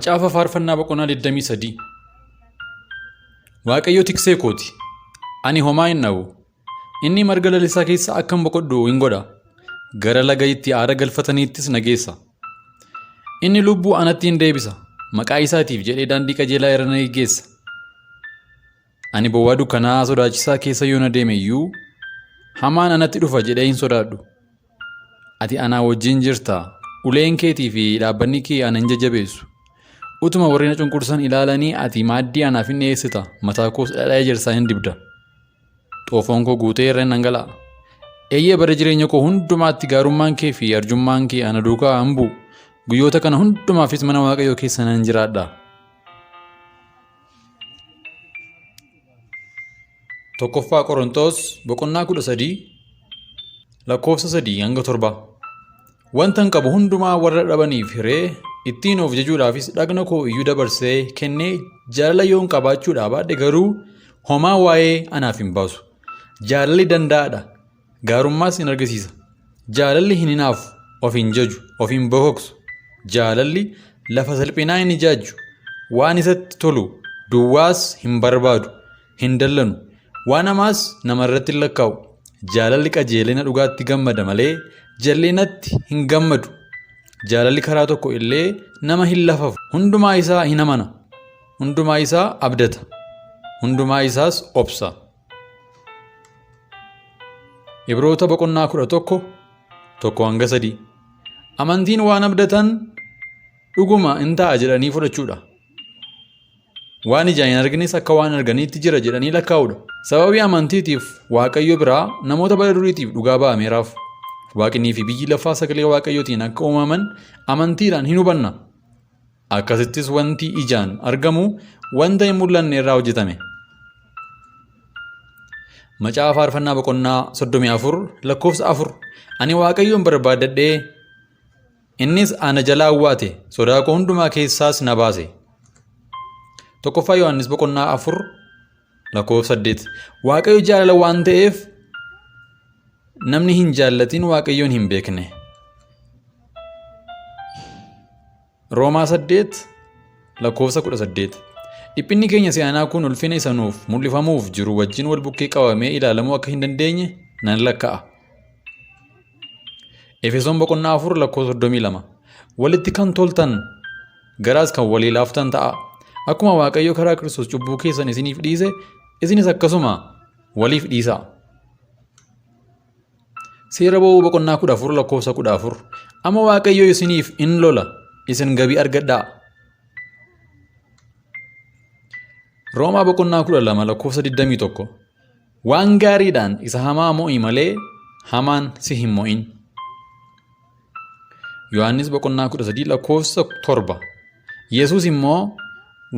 Macaafa Faarfannaa boqonnaa 23. Waaqayyo tiksee kooti. Ani homaa hin dhabu. Inni marga lalisaa keessa akkan boqodhu in godha. Gara laga itti aara galfataniittis na geessa. Inni lubbuu anatti in deebisa. Maqaa isaatiif jedhee daandii qajeelaa irra na geggeessa. Ani bowwaa dukkanaa sodaachisaa keessa yoon adeeme iyyuu, hamaan anatti dhufa jedhee hin sodaadhu. Ati anaa wajjin jirta, uleen keetii fi dhaabbanni kee ana hin jajjabeessu. Utuma warri na cunqursan ilaalanii ati maaddii anaaf hin dhi'eessita, mataa koos dhadhaa ejersaa hin dibda. Xoofoon koo guutee irra hin dhangala'a. Eeyyee bara jireenya koo hundumaatti gaarummaan kee fi arjummaan kee ana duukaa hin bu'u. Guyyoota kana hundumaafis mana Waaqayyoo keessa nan jiraadha. Tokkoffaa Qorontos boqonnaa 13 lakkoofsa 3 hanga 7. Wantan qabu hundumaa warra dhabaniif hiree ittiin of jajuudhaafis dhagna koo iyyuu dabarsee kennee jaalala yoon qabaachuudhaa baadhe garuu homaa waa'ee anaaf hin baasu. Jaalalli danda'aadha, gaarummaas hin argisiisa. Jaalalli hin hinaafu, of hin jaju, of hin bokoksu. Jaalalli lafa salphinaa hin ijaajju, waan isatti tolu duwwaas hin barbaadu, hin dallanu, waan hamaas nama irratti hin lakkaa'u. Jaalalli qajeelina dhugaatti gammada malee jal'inatti hin gammadu. Jaalalli karaa tokko illee nama hin lafafu. Hundumaa isaa hin amana, hundumaa isaa abdata, hundumaa isaas obsa. Ibroota boqonnaa 11 1-3. Amantiin waan abdatan dhuguma in ta'a jedhanii fudhachuudha. Waan ijaan hin argines akka waan arganiitti jira jedhanii lakkaa'uudha. Sababii amantiitiif Waaqayyo biraa namoota bara duriitiif dhugaa ba'ameeraaf. Waaqnii fi biyyi lafaa sagalee Waaqayyootiin akka uumaman amantiidhaan hin hubanna. Akkasittis wanti ijaan argamu wanta hin mul'anne irraa hojjetame. Macaafa Faarfannaa boqonnaa 34 lakkoofsa 4. Ani Waaqayyoon barbaaddadhee innis ana jalaa awwaate, sodaa koo hundumaa keessaas na baase. Tokkoffaa Yohaannis boqonnaa 4 lakkoofsa 8. Waaqayyo jaalala waan ta'eef namni hin jaallatin Waaqayyoon hin beekne. Roomaa 8 lakkoofsa 18. Dhiphinni keenya si'anaa kun ulfina isa nuuf mul'ifamuuf jiru wajjin wal bukkee qabamee ilaalamuu akka hin dandeenye nan lakka'a. Efesoon boqonnaa 4 lakkoofsa 32. Walitti kan toltan garaas kan walii laaftan ta'a. Akkuma Waaqayyo karaa Kiristoos cubbuu keessan isiniif dhiise, isinis akkasuma waliif dhiisaa. Seera ba'uu boqonnaa 14 lakkoofsa 14. Amma Waaqayyo isiniif in lola, isin gabii argadhaa. Roomaa boqonnaa 12 lakkoofsa 21. Waan gaariidhaan isa hamaa mo'i malee hamaan si hin mo'in. Yohaannis boqonnaa 13 lakkoofsa 7. Yesuus immoo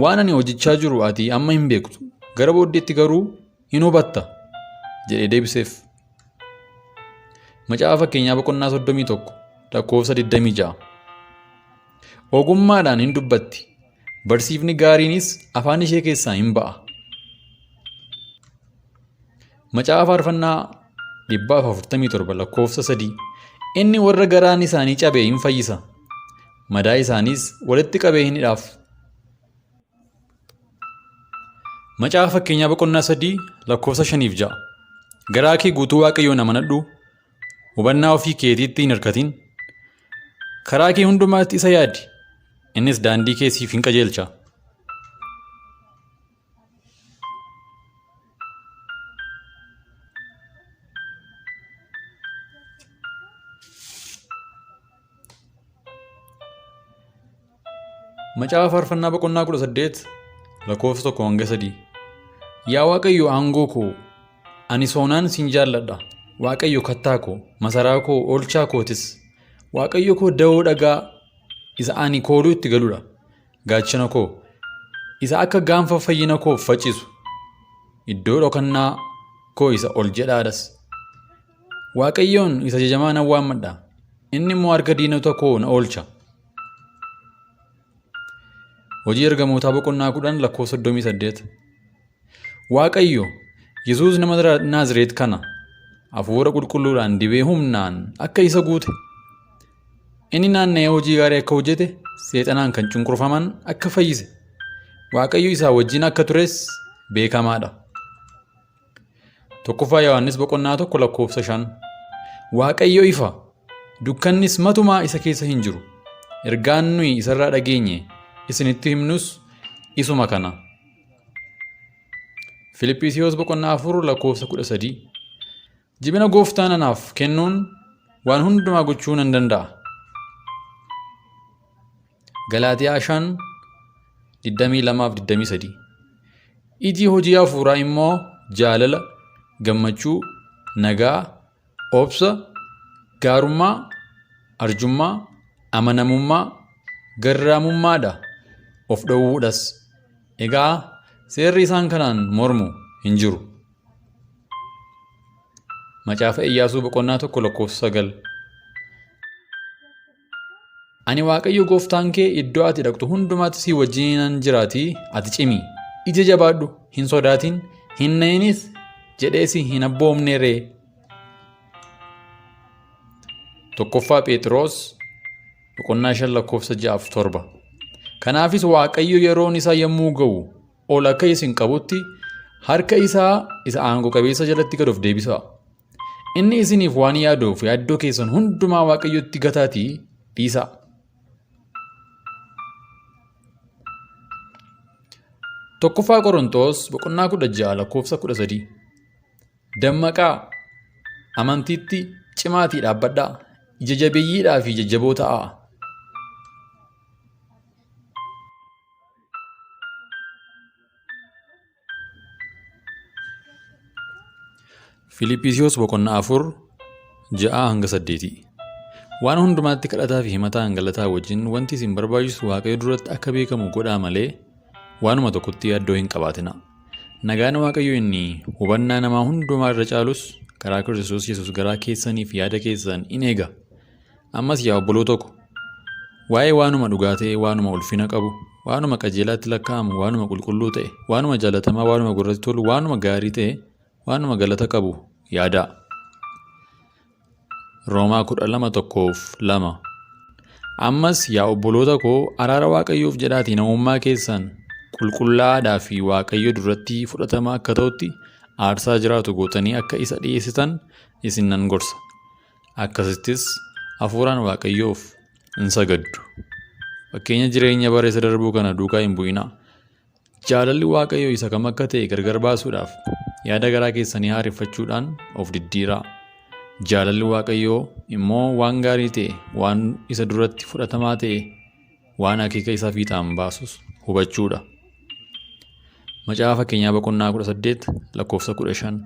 waan ani hojjechaa jiru ati amma hin beektu, gara booddeetti garuu hin hubatta jedhee deebiseef. Macaafa Fakkeenyaa boqonnaa 31 lakkoofsa 26. Ogummaadhaan hin dubbatti, barsiifni gaariinis afaan ishee keessaa hin ba'a. Macaafa Faarfannaa 147 lakkoofsa 3. Inni warra garaan isaanii cabe hin fayyisa, madaa isaaniis walitti qabee hin hidhaaf. Macaafa Fakkeenyaa boqonnaa 3 lakkoofsa 5 fi 6. Garaa kee guutuu Waaqayyoon amanadhu, hubannaa ofii keetiitti hin hirkatin. Karaa kee hundumaatti isa yaadi, innis daandii kee siif hin qajeelcha. Macaafa Faarfannaa boqonnaa 18 lakkoofsa 1 hanga 3. Yaa Waaqayyo aangoo koo, ani soonaan sin jaalladha. Waaqayyo kattaa koo, masaraa koo, oolchaa kootis. Waaqayyo koo da'oo dhagaa isa ani kooluu itti galudha. Gaachana koo isa akka gaanfa fayyina koof faccisu. Iddoo dhokannaa koo isa ol jedhaadhas. Waaqayyoon isa jajamaa nan waammadha. Inni immoo harka diinota koo na oolcha. Hojii Ergamootaa boqonnaa 10 lakkoofsa 38. Waaqayyo Yesuus nama Naazreet kana hafuura qulqulluudhaan dibee humnaan akka isa guute. Inni naanna'ee hojii gaarii akka hojjete, seexanaan kan cunqurfaman akka fayyise, Waaqayyo isaa wajjin akka tures beekamaadha. Tokkoffaa Yohaannis boqonnaa 1 lakkoofsa 5. Waaqayyo ifa, dukkannis matumaa isa keessa hin jiru. Ergaan nuyi isarraa dhageenye isinitti himnus isuma kana. Filiphisiyuus boqonnaa 4 lakkoofsa 13. Jibina gooftaan anaaf kennuun waan hundumaa gochuu nan danda'a. Galaatiyaa 5 22 23. Iji hojii hafuuraa immoo jaalala, gammachuu, nagaa, obsa, gaarummaa, arjummaa, amanamummaa, garraamummaadha, of dhowwuudhas. Egaa seerri isaan kanaan mormu hin jiru. Macaafa Iyyaasuu boqonnaa 1 lakkoofsa 9. Ani Waaqayyo gooftaan kee iddoo ati dhaqxu hundumaatti si wajjininan jiraatii ati cimi, ija jabaadhu, hin sodaatin, hin na'inis jedhee si hin abboomne ree. Tokkoffaa Phexros boqonnaa 5 lakkoofsa 6 fi 7. Kanaafis Waaqayyo yeroon isaa yommuu ga'u ol akka isin qabutti harka isaa isa aangoo qabeessa jalatti gad of deebisaa. Inni isiniif waan yaaduuf yaaddoo keessan hundumaa Waaqayyotti gataatii dhiisaa. Tokkoffaa Qorontoos boqonnaa 16 lakkoofsa 13. Dammaqaa, amantiitti cimaatii dhaabbadhaa, ija jabeeyyiidhaa fi jajjaboo ta'aa. Filiphisiyoos boqonnaa 4 6 hanga 8. Waan hundumaatti kadhataa fi himataan galataa wajjin wanti isin barbaachisu Waaqayyo duratti akka beekamu godhaa malee waanuma tokkotti yaaddoo hin qabaatinaa. Nagaan Waaqayyo inni hubannaa namaa hundumaa irra caalus karaa Kiristoos Yesuus garaa keessanii fi yaada keessan in eega. Ammas yaa obboloota ko, waa'ee waanuma dhugaa ta'e, waanuma ulfina qabu, waanuma qajeelaatti lakkaa'amu, waanuma qulqulluu ta'e, waanuma jaalatamaa, waanuma gurratti tolu, waanuma gaarii ta'e, waanuma galata qabu yaadaa. Roomaa 12 1 2. Ammas yaa obboloota koo araara Waaqayyoof jedhaatii namummaa keessan qulqullaa'aadhaa fi Waaqayyo duratti fudhatama akka ta'utti aarsaa jiraatu gootanii akka isa dhi'eessitan isin nan gorsa. Akkasittis hafuuraan Waaqayyoof in sagaddu. Fakkeenya jireenya bara isa darbuu kana duukaa hin bu'inaa. Jaalalli Waaqayyoo isa kam akka ta'e gargar baasuudhaaf yaada garaa keessanii haareffachuudhaan of diddiiraa. Jaalalli Waaqayyoo immoo waan gaarii ta'e, waan isa duratti fudhatamaa ta'e, waan akeeka isaa fiixaan baasus hubachuudha. Macaafa Fakkeenyaa boqonnaa 18 lakkoofsa 15.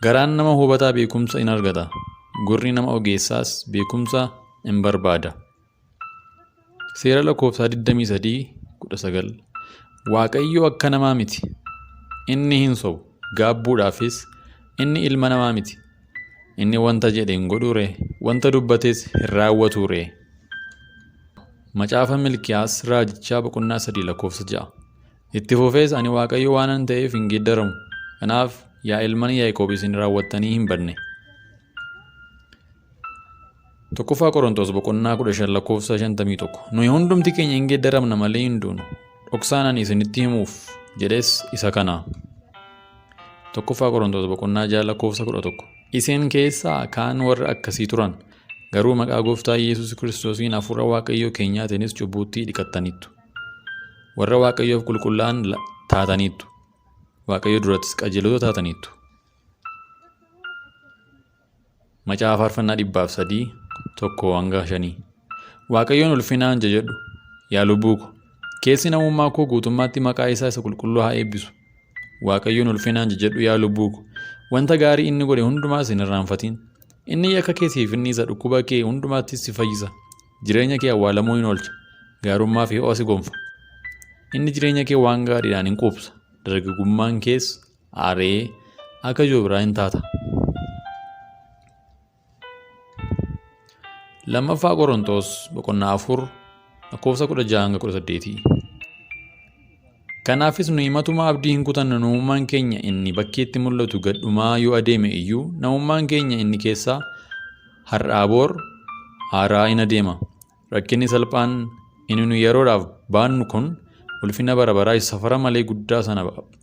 Garaan nama hubataa beekumsa in argata, gurri nama ogeessaas beekumsa in barbaada. Seera lakkoofsaa 23 19. Waaqayyo akka namaa miti, inni hin sobu, gaabbuudhaafis inni ilma namaa miti. Inni wanta jedhe hin godhuu ree? Wanta dubbates hin raawwatuu ree? Macaafa Milkiyaas raajichaa boqonnaa 3 lakkoofsa 6. Itti fufees ani Waaqayyo waanan ta'eef hin geeddaramu. Kanaaf yaa ilman Yaaqoob isin raawwattanii hin badne. Tokkoffaa Qorontos boqonnaa 15 lakkoofsa 51. Nuyi hundumti keenya hin geeddaramna malee hin duunu. Dhoksaan ani isinitti himuuf jedhes isa kana. Tokkoffaa Qorontos boqonnaa 6 lakkoofsa 11. Isin keessaa kaan warra akkasii turan. Garuu maqaa Gooftaa Yesuus Kiristoosiin hafuura Waaqayyoo keenyaatiinis cubbuuttii dhiqattaniittu. Warra Waaqayyoof qulqullaa'an taataniittu. Waaqayyo durattis qajeelota taataniittu. Macaafa Faarfannaa 103 1-5. Waaqayyoon ulfinaan jajadhu, yaa lubbuu ko. Keessi namummaa koo guutummaatti maqaa isaa isa qulqulluu haa eebbisu. Waaqayyoon ulfinaan jajadhu yaa lubbuu ko. Wanta gaarii inni godhe hundumaas hin irraanfatin. Inni yakka kee siif hin dhiisa, dhukkuba kee hundumaattis si fayyisa. Jireenya kee awwaalamuu hin oolcha, gaarummaa fi ho'a si gonfa. Inni jireenya kee waan gaariidhaan hin quubsa, dargaggummaan kees aaree akka joobiraa hin taata. Lammaffaa Qorontos boqonnaa 4 lakkoofsa 16 hanga 18. Kanaafis nuyi matumaa abdii hin kutannu namummaan keenya inni bakkeetti mul'atu gadhumaa yoo adeeme iyyuu namummaan keenya inni keessaa har'aa boor haaraa in adeema. Rakkinni salphaan inni nu yeroodhaaf baannu kun ulfina bara baraa isa safara malee guddaa sana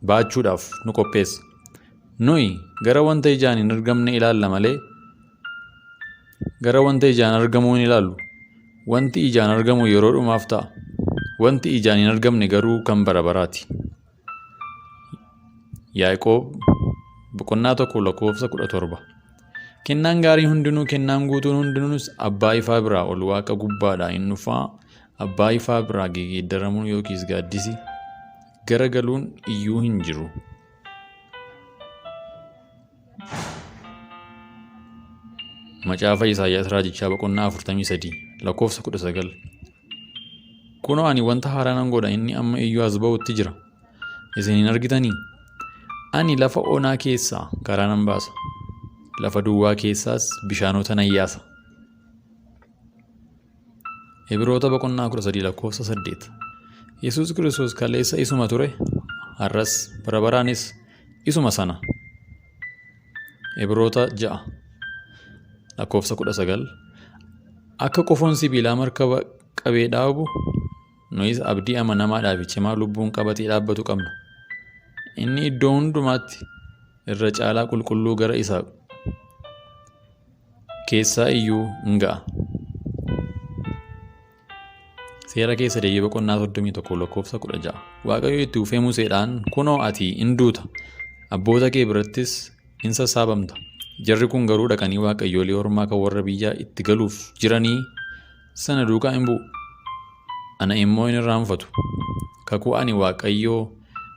baachuudhaaf nu qopheessa. Nuyi gara wanta ijaan hin argamne ilaalla malee gara wanta ijaan argamuu hin ilaallu. Wanti ijaan argamu yeroo dhumaaf ta'a. Wanti ijaan hin argamne garuu kan bara baraati. Yaaqoob boqonnaa 1 lakkoofsa 17. Kennaan gaariin hundinuu, kennaan guutuun hundinuus abbaa ifaa biraa ol waaqa gubbaadhaa hin dhufaa. Abbaa ifaa biraa gegeeddaramuun yookiis gaaddisi garagaluun iyyuu hin jiru. Macaafa Isaayyaas Raajichaa boqonnaa 43 lakkoofsa 19. Kunoo ani wanta haaraa nan godha, inni amma iyyuu as ba'utti jira. Isin hin argitanii? Ani lafa onaa keessaa karaa nan baasa. Lafa duwwaa keessaas bishaanota nan yaasa. Ibroota boqonnaa 13 lakkoofsa 8. Yesuus Kiristoos kaleessa isuma ture, har'as bara baraanis isuma sana. Ibroota 6 lakkoofsa 19. Akka qofoon sibiilaa markaba qabee dhaabu, nuyis abdii amanamaadhaa fi cimaa lubbuun qabatee dhaabbatu qabna. Inni iddoo hundumaatti irra caalaa qulqulluu gara isa keessaa iyyuu in ga'a. Seera keessa deebii boqonnaa 31 lakkoofsa 16. Waaqayyo itti fufee Museedhaan, kunoo ati in duuta, abboota kee birattis in sassaabamta. Jarri kun garuu dhaqanii waaqayyoolii ormaa kan warra biyya itti galuuf jiranii sana duukaa in bu'u. Ana immoo in irraanfatu. Kakuu ani Waaqayyoo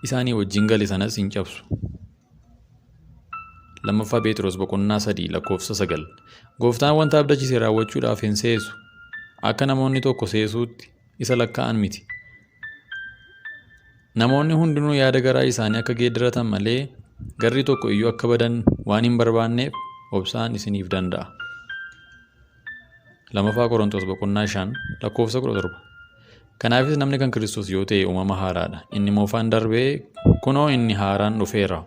isaanii wajjin gale sanas in cabsu. Lammaffaa Pheexiros boqonnaa 3 lakkoofsa 9. Gooftaan wanta abdachise raawwachuudhaaf hin seesu. Akka namoonni tokko seesuutti isa lakkaa'an miti. Namoonni hundinuu yaada garaa isaanii akka geeddaratan malee garri tokko iyyuu akka badan waan hin barbaanneef obsaan isiniif danda'a. Lammaffaa Qorontos boqonnaa 5 lakkoofsa 17. Kanaafis namni kan Kiristoos yoo ta'e uumama haaraadha. Inni moofaan darbee, kunoo inni haaraan dhufeera.